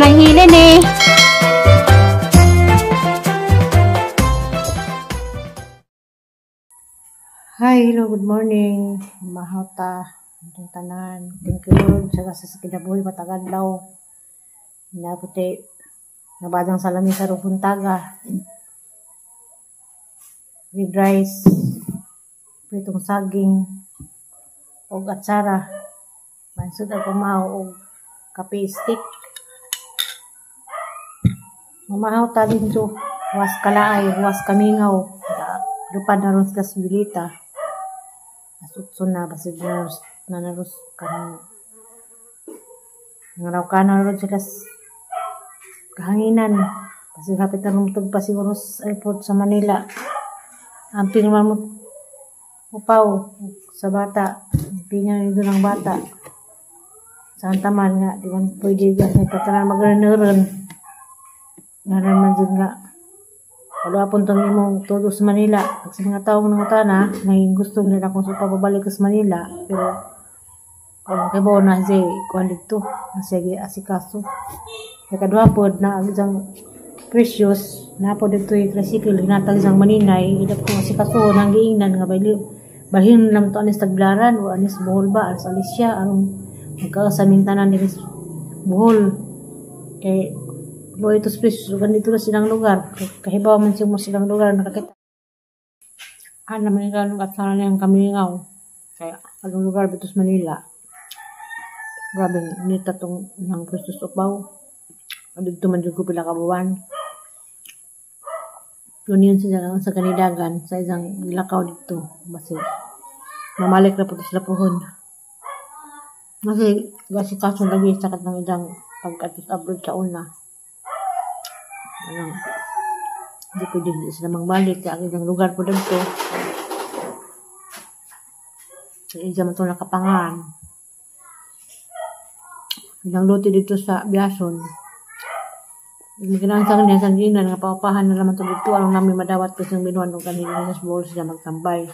Ma'am Rahila eh. Hi, hello, good morning. Mahota, itong tanan. Thank you, Lord. Sa kinabuhi, matagadlaw. Naputi, nabadang salamin sa Rupuntaga. With rice, pritong saging, og atsara. Pansod ang pamahaw og kape stick. Mamahaw ta din to. Huwas kalaay, huwas kamingaw. Lupad na ron sila sa Bilita. Asutso na, basig na naros kanang ngaraw ka na ron sila kahanginan. Basig hapit na rumtog pa siguro sa airport sa Manila. Amping naman mo upaw sa bata. Amping nga nito ng bata. Sa antaman nga, di man pwede gas na ipatalan magreneron. Ngaran man dyan nga. Wala pong itong imong todo sa Manila. At sa mga tao ng utana, may gusto nila kung sa pababalik sa Manila. Pero, kung kibaw na siya, kuhan dito. Na siya asikaso. Kaya kadwa po na ang isang precious, na po dito yung tricycle, hinatag isang maninay, ilap kong asikaso, nang giingnan nga balhin lang to anis Tagbilaran, o anis Bohol ba, anis Alicia, anong magkakasaming tanan ni Bohol. Kaya, lo ito precious, ganito na silang lugar. Kahibaw man siya mo silang lugar, nakakita. Ah, naman yung at sana niyang kamingaw. Kaya, anong lugar dito sa Manila. Grabe, nita tong ng precious upaw. Dito man dyan ko pila kabuwan. Yun yun sila sa kanidagan, sa isang lakaw dito. Basi, mamalik na po sila puhon. Kasi, gasikaso lagi sa katang isang pag-atos abroad sa una. Ano, hindi pwede hindi sila magbalik. Kaya ang isang lugar po dito. Sa isang man ito nakapangan. Ilang lote dito sa Biason. Ginaan sa kanya sa ginan, nga paupahan na naman ito dito. Anong namin madawat po siyang binuan nung kanina sa Bohol sila magtambay.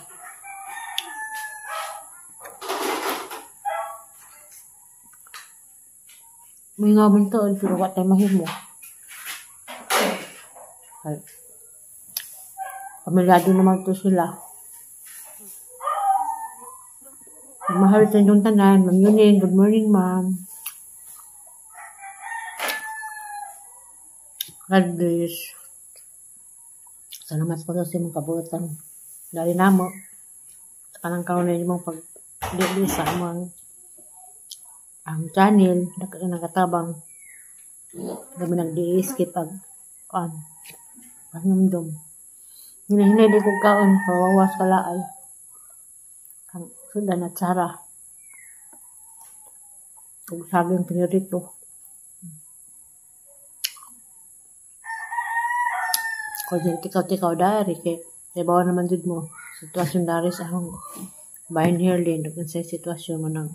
May nga man ito, pero wa tayo mahimo. Ay, pamilyado naman ito sila. Mahal sa inyong tanan. Ma'am Yuning, good morning, ma'am. God bless. Salamat po sa imong kabuotan. Dali namo. Sa kanang kaon na imong pag-dili sa among ang channel, nakatabang. Kami nag-di-skip pag kuan. Panumdum. Hinahinay di ko kaon, pawawas kalaay. Ang sundan at sara. Ug saging pinirito. Kung tikaw-tikaw dari, kay ibaw naman dito mo. Sitwasyon dari sa akong bayan here, nagkun sa sitwasyon mo nang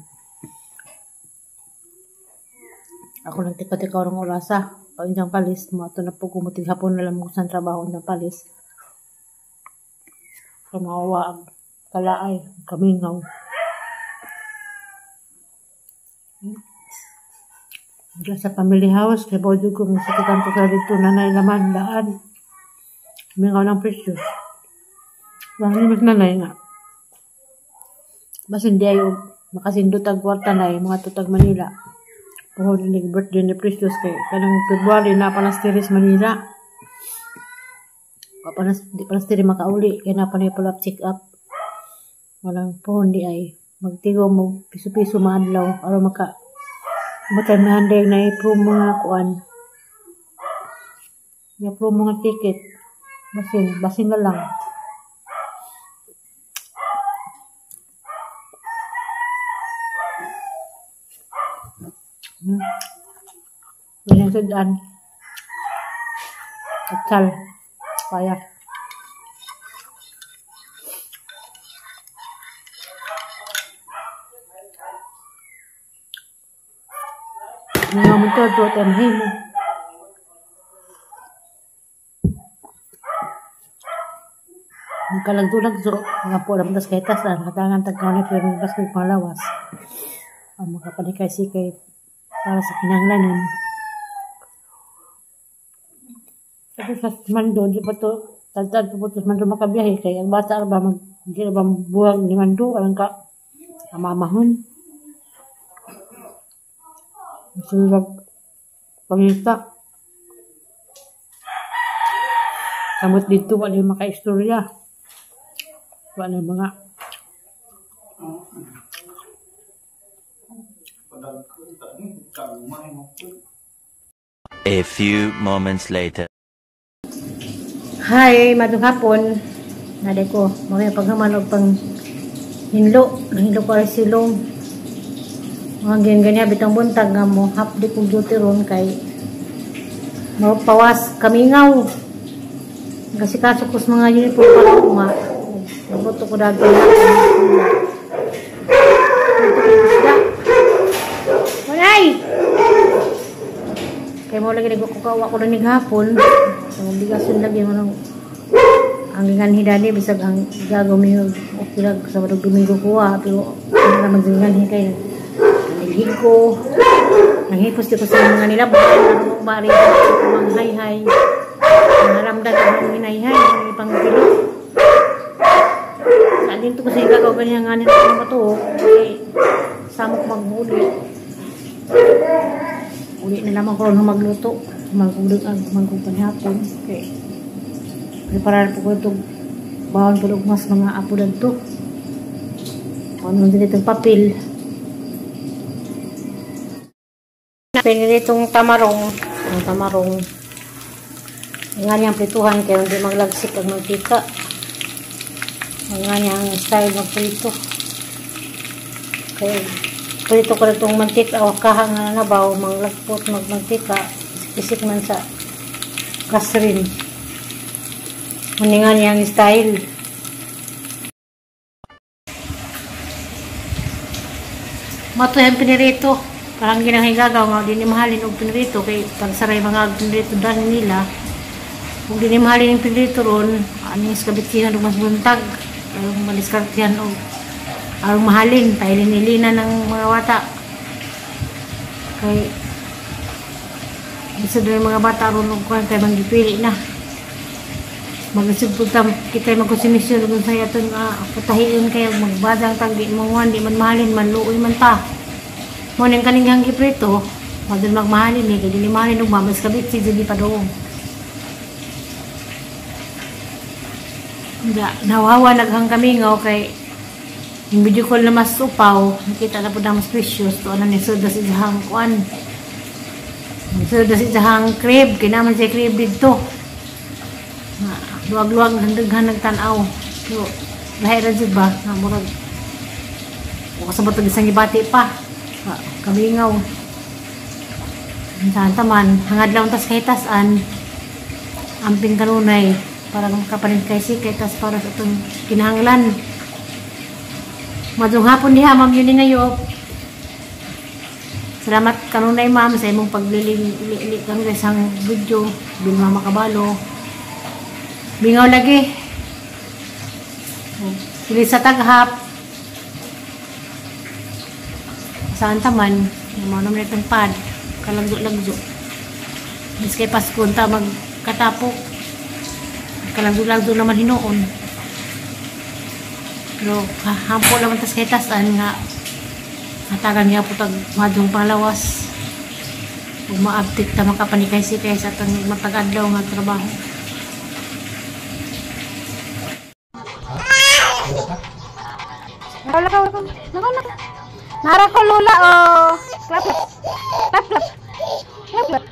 ako nang tikaw-tikaw ng orasa. Pag indang palis, mo ato na po kumutig hapon na lang mo sa trabaho indang palis. Kumawa ang kalaay, kamingaw. Diyan sa family house, kay Bojo ko, masakitan ko sa dito, nanay laman, daan. Mingaw ng precious. Wala mas nanay nga. Basin di ayo, makasindot ang kwarta na mga tutag Manila. Pohon ni birthday ni Precious kay kanang February na palastiris Manila. Papanas di palastiri makauli kay na pa follow up check up. Walang pohon di ay magtigo mo piso-piso maadlaw aron maka matay mahanday na ipro mga kuan. Ipro mga ticket. Basin na lang. Ganyan sudan. Atsal. Kaya. Mga mo to, to, mo. Kalagdulag-so, nga po, naman tas kay tas, ang katangan tagkaw na pero mas kay panglawas. Ang makapanikay-sikay para sa kinahanglanon. Sa Mando, di pa to, tagtag po to sa Mando makabiyahe kay ang bata ba mag di ba buwag ni Mando alang ka amamahon. Sila pangita. Kamot dito wala yung makaistorya. Wala mga A few moments later. Hi, madung hapon. Naday ko, mamaya paghaman og pang hinlo, hinlo ko ay silong. Mga ganyan bitang buntag nga mo hapdi kong duty ron kay mapawas kamingaw. Kasi kaso ko sa mga uniform para uma. Nabuto ko dagdag. Walay! Kaya mo lagi nagkukawa ko na hapon. Ang obligasyon lagi mo nang ang ginganhi dani bisag ang gagawin mi okay lang sa Sabado Domingo kuha pero ano naman ginganhi kay nilhig ko nanghipos di ko sa mga nila ano bari mga hay-hay naramdag ang hinayhay ang ipangkilo sa dito ko sa gagaw ganyan nga nila ang matuok kay samok magbuli uli na lamang ko ron magluto magkulig ang magkupanhapon kay preparar po ko itong bawon po mas mga apo dito. Ano din itong papel. Pinili itong tamarong. Ang tamarong. Nga niyang prituhan kaya hindi maglagsik ang mantika. Nga niyang style magprito. Kaya prito ko itong mantika o kahang nga nabaw, manglagpot magmantika. Isik man sa kasrin. Muna nga niyang style. Mato yung pinirito. Parang ginahigagaw nga, di ni mahalin og pinirito. Kay pagsaray mga pinirito dahil nila. Kung di ni mahalin yung pinirito ron, aning skabitihan og mas buntag. Ang maliskartihan og ang mahalin. Pailin-ilina ng mga wata. Kay isa doon mga bata ron og kuwan kay manggipili na. Magsugpod kita magkonsumisyon kung sa aton putahiin kayo magbadang tag di mo di man mahalin man luoy man ta. Mo ning kaning giprito, madun magmahalin ni kay dili mahalin ug mamas kabit si di pa doong. Nga nawawa naghang kamingaw kay yung video call na mas upaw, nakita na pud na mas precious to ano ni suda si jahang kuan. Suda si jahang crab kay naman siya crab didto. Luwag-luwag handaghan nagtan-aw. So, lahi ra jud ba? Nga murag o sa batag isang gibati pa. Kamingaw. Saan taman, hangad lang tas kay tasan. Amping kanunay para makapalit kay sikay tas para sa atong kinahanglan. Madung hapon diha ma'am yun ngayo. Salamat kanunay ma'am sa imong pagliling kanunay sang video bin mama kabalo. Bingaw lagi. Sili sa taghap. Saan taman, yung mga naman itong pad. Kalagyo-lagyo. Bis kay Pasko, ta magkatapok. Kalagyo-lagyo naman hinuon. Pero hampo naman tas kay tasan nga. Hatagan niya po tag madung palawas. Kung maabtik ta makapanikay si kay sa atong matag-adlaw nga trabaho. Nara ko lula oh. Clap clap. Clap clap. Clap clap.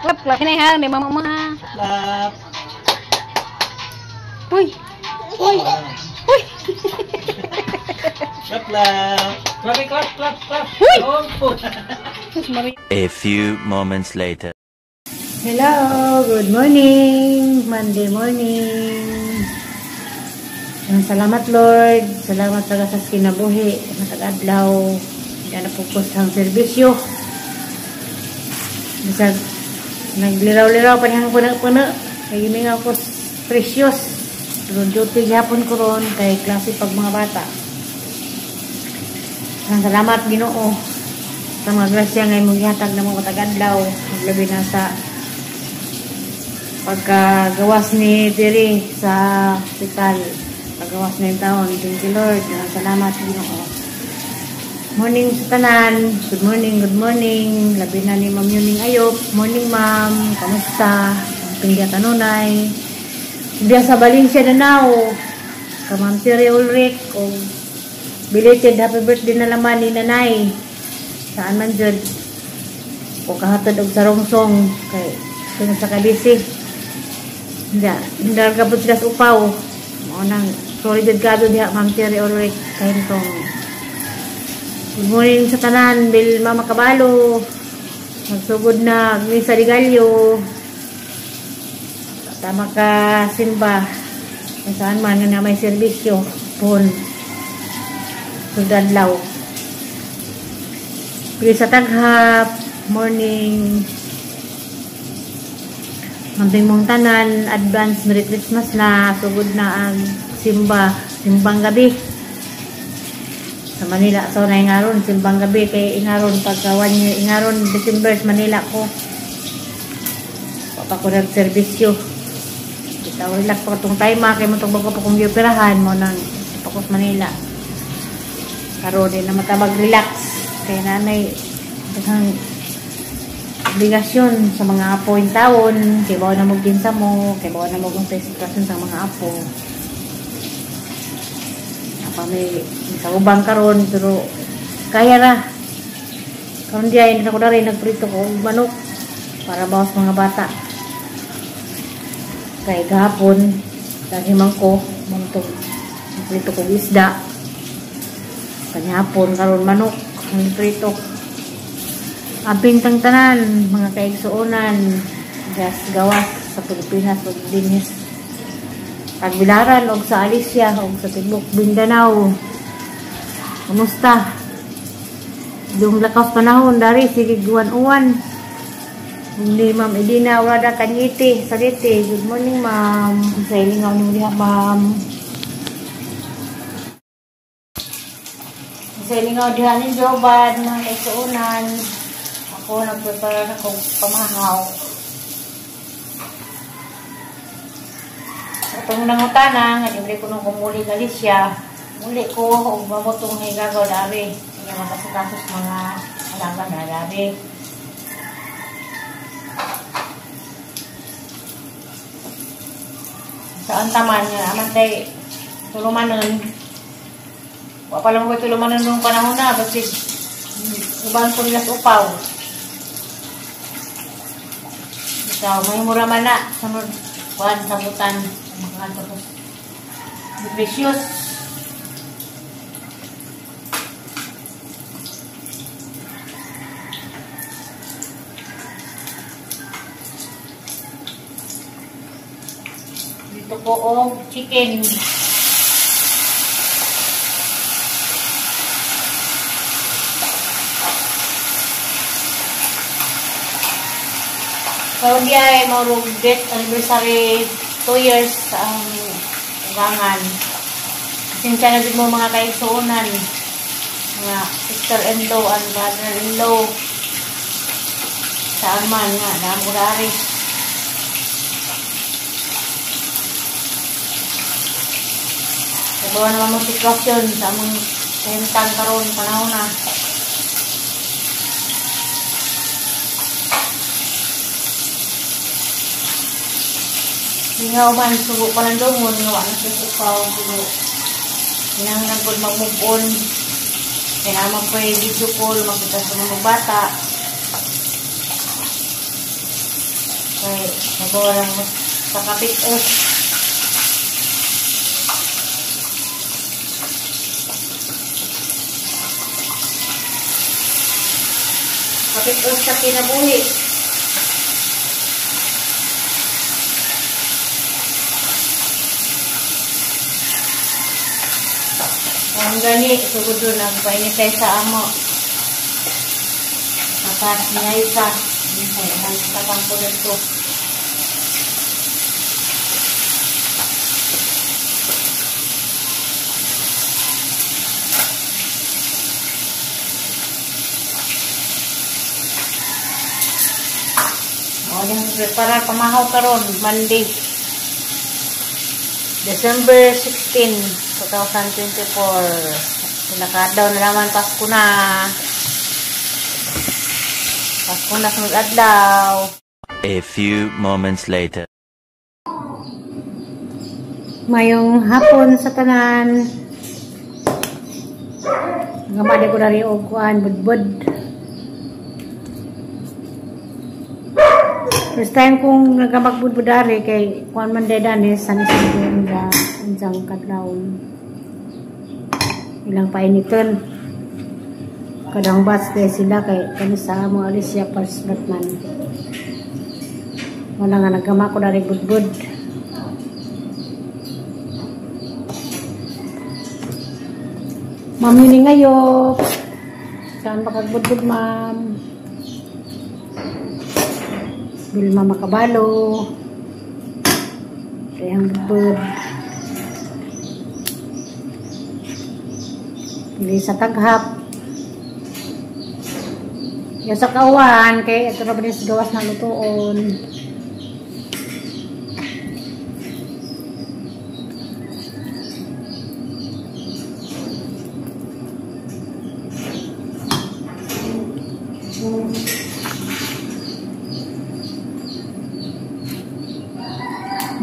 Clap clap. Hinay ha, ni mama ma. Clap. Uy. Uy. Uy. Clap clap. Clap clap clap clap. Uy. Oh. A few moments later. Hello, good morning. Monday morning. Salamat Lord, salamat sa sa kinabuhi, matag-adlaw, hindi na focus ang serbisyo. Bisag nagliraw-liraw pa niyang puno-puno, kay gimingaw ko precious. Pero duty gihapon ko ron kay klase pag mga bata. Salamat Ginoo sa mga grasya nga imong gihatag namo matag-adlaw, labi na sa Pagkagawas ni Diri sa hospital, paggawas na yung taon. Thank you, Lord. Salamat, Ginoo. Morning sa tanan. Good morning, good morning. Labi na ni Ma'am Yuning Ayop. Morning, Ma'am. Kamusta? Ang pingya kanunay. Diya sa Valencia Danao. Ka Ma'am Siri Ulrich. O belated happy birthday na laman ni Nanay. Saan man dyan. O kahatod og sarongsong. Kay sunod sa kabisi. Hindi ka po sila sa upaw. Mao nang sorry jud kado diha Ma'am Siri Ulrich. Kahintong. Good morning sa tanan, Bill Mama Kabalo. Magsugod na Misa Regalyo. Tama ka simba. Saan man nga na may serbisyo. Pon. Sudadlaw. Pili sa taghap. Morning. Mamping mong tanan. Advance Merry Christmas na. Sugod na ang simba. Simbang gabi. Sa Manila, so na ingaron, simbang gabi, kay ingaron, pagka 1 year, ingaron, December, sa Manila ko. Papa ko nagserbisyo. Kita, relax pa itong time, kay mo itong bago pa kong gioperahan mo nang pa ko sa Manila. Karon din na matabag relax. Kay nanay, daghang obligasyon sa mga apo yung taon, kay bawa na mo kinsa mo, kay bawa na mo kung sa sitwasyon sa mga apo. May sa ubang karon pero kaya ra karon diay hindi na ko dari nagprito ko og manok para bawas mga bata kay gahapon dahil man ko mantog nagprito ko isda kanyapon karon manok ang prito. Amping tang tanan mga kaigsuonan gas gawas sa Pilipinas ug dinhis Tagbilaran og sa Alicia og sa Tibok Mindanao. Kumusta? Yung lakas panahon dari sige guwan-uwan. Ni Ma'am Edina Urada Kanyete Sagete. Good morning, Ma'am. Sa ilingaw nimo diha, Ma'am. Sa ilingaw diha ni Joban mga kaigsuonan. Ako nagprepare na kog pamahaw. Itong nangutana, nga libre ko nung kumuli Galicia, muli ko, og mamutong higagaw dari. Kaya makasikasos mga alaga na dari. Saan taman, nga aman tay tulumanon. Wa pa lang ko tulumanon nung panahon na, basig uban ko nila sa upaw. Ikaw, may mura man na, sunod, kuhan, sabutan. Mga tapos precious. Dito ko og chicken. Karon diay maurog death anniversary 2 years ang ugangan. Pasensya na din mo mga kaigsuonan, mga sister-in-law and brother-in-law. Saan man nga, dam ko dari. Sabawa naman mo sitwasyon sa among kahimtang karon panahon na. Hingaw man, sugo pa lang dungon, nga wala sa upaw, sugo. Hinanglan po mag-move on. Kaya naman po yung video call, makita sa mga bata. Kaya, nagawa lang sa kapit-os. Kapit-os sa kinabuhi. Ang gani, sugod doon, nagpainitay sa amo. Kapat niya isa. Tapang ko dito. Akong preparar pamahaw karon Monday, December 16, 2024. Pinakadlaw na naman, Pasko na. Pasko na sunod adlaw. A few moments later. Mayong hapon sa tanan. Ngamadi ko dari og kuan budbud. First time kong nagamagbudbud dari kay kuan man day dani San Isidro nga unsang kadlawon. Ilang painiton. Kadang bus kay sila kay kani sa among Alicia first Batman. Wala nga nagama ko dari budbud. Ma'am, yun ngayo. Saan makagbudbud, ma'am? Vilma Makabalo. Kaya ang budbud. Pili sa taghap. Yung sa kawan, kay ito na ba sa gawas na lutuon.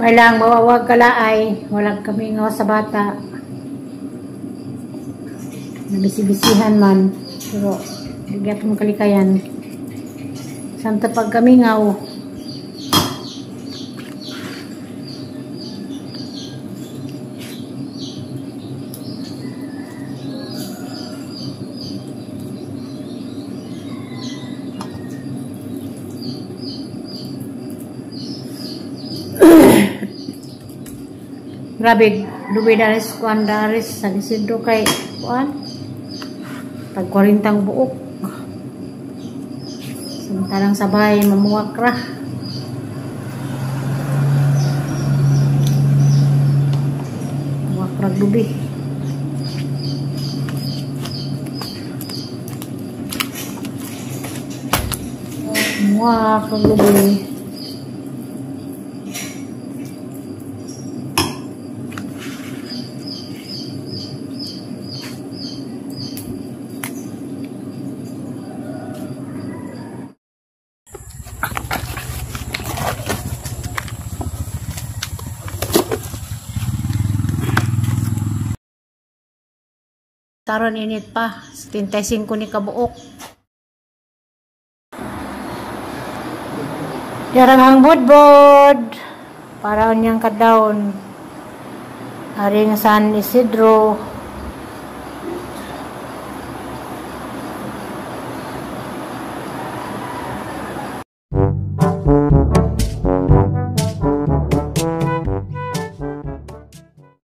May lang, mawawag kalaay. Walang kami nga sa bata. Nabisi-bisihan man. Pero, hindi akong kalikayan. Santa pag kami ngaw. Grabe, lubi daris kuan daris San Isidro kay kuan tag 40 buok. Samantalang sabay mamuwak ra. Muwak ra lubi. Muwak ra lubi. Taron init pa, 75 ni kabuok. Darang budbud para unyang kadawon. Ari nga San Isidro.